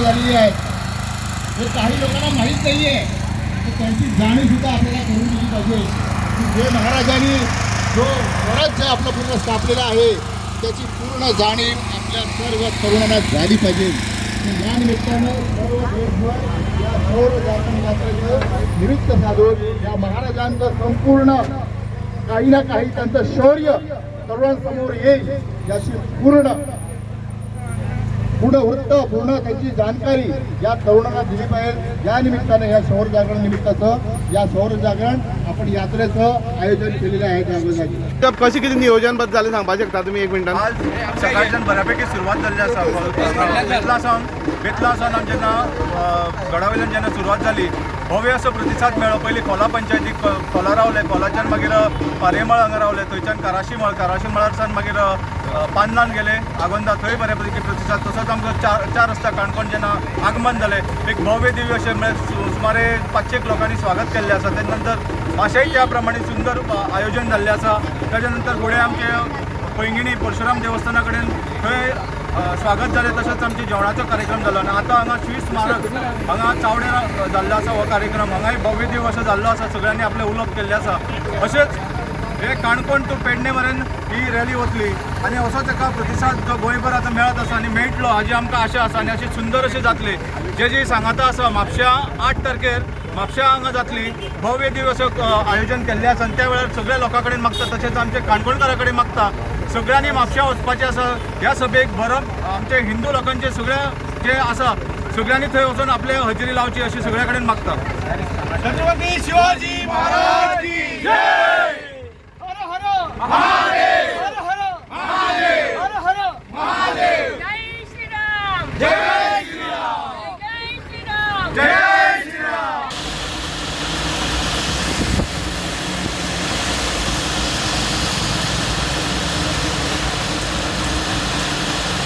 झालेली आहे हे काही लोकांना माहीत नाही आहे. तर त्यांची जाणीव सुद्धा आपल्याला करून दिली पाहिजे की जे महाराजांनी जो स्वराज्य आपलं पूर्ण स्थापलेलं आहे, त्याची पूर्ण जाणीव आपल्या सर्व तरुणांना झाली पाहिजे. तर या निमित्तानं सर्व देशभर या सौर जागरण यात्रेचं निमित्त साधून या महाराजांचं संपूर्ण काही ना काही त्यांचं शौर्य तरुणांसमोर येईल, याची पूर्ण पूर्ण वृत्त, पूर्ण त्यांची जाणकारी या तरुणांना दिली पाहिजे. या निमित्तानं या शौर्य जागरण निमित्ताचं, या शौर्य जागरण आपण यात्रेचं आयोजन केलेलं आहे जागोजागी. तर कशें कितें नियोजनबद्ध जालें सांगपाक शकता तुमी एक मिनटान? आज सकाळच्यान बऱ्यापैकी सुरवात जाल्ली आसा. बेतला सावन आमचे जेन्ना गडा वयल्यान जेन्ना सुरवात जाली, भव्य असो प्रतिसाद मेळ्ळो. पयलीं खोला पंचायतीक खोला रावले, खोलाच्यान मागीर पारयेमळ हांगा रावले, थंयच्यान काराशी मळ, काराशी मळार मागीर पानलान गेले आगोंदा, थंय बऱ्यापैकी प्रतिसाद. तसोच आमकां चार चार रस्ता काणकोण जेन्ना आगमन जालें, एक भव्य दिव्य अशें, म्हळ्यार सुमारे 500 लोकांनी स्वागत केल्लें आसा. तेजे नंतर माशेय त्या प्रमाणे सुंदर आयोजन जाल्लें आसा. ताच्या नंतर घोडे आमचे पैंगिणी परशुराम देवस्थाना कडेन थंय स्वागत जालें. तशेंच आमचे जेवणाचो कार्यक्रम जालो आनी आतां हांगा श्री स्मारक हांगा चावडेर जाल्लो आसा हो कार्यक्रम. हांगाय भव्य दिव्य असो जाल्लो आसा. सगळ्यांनी आपलें उलोवप केल्लें आसा. अशेंच हे काणकोण टू पेडणे मेरेन ही रॅली वतली आनी असोच एका प्रतिसाद जो गोंयभर आतां मेळत आसा आनी मेळटलो हाजी आमकां आशा आसा. आनी अशी सुंदर अशी जातली. जे जी सांगाता आसा, म्हापश्यां 8 तारखेर म्हापश्यां हांगा जातली. भव्य दिव्य असो आयोजन केल्लें आसा आनी त्या वेळार सगळ्या लोकां कडेन मागता, तशेंच आमचे काणकोणकारां कडेन मागता, सगळ्यांनी म्हापश्यां वचपाचें आसा. ह्या सभेक भरप आमचे हिंदू लोकांचे सगळे जे आसा, सगळ्यांनी थंय वचून आपले हजेरी लावची अशी सगळ्या कडेन मागता. छत्रपती शिवाजी महाराज की जय! हर हर महादेव, हर हर महादेव, जय श्रीराम. जय.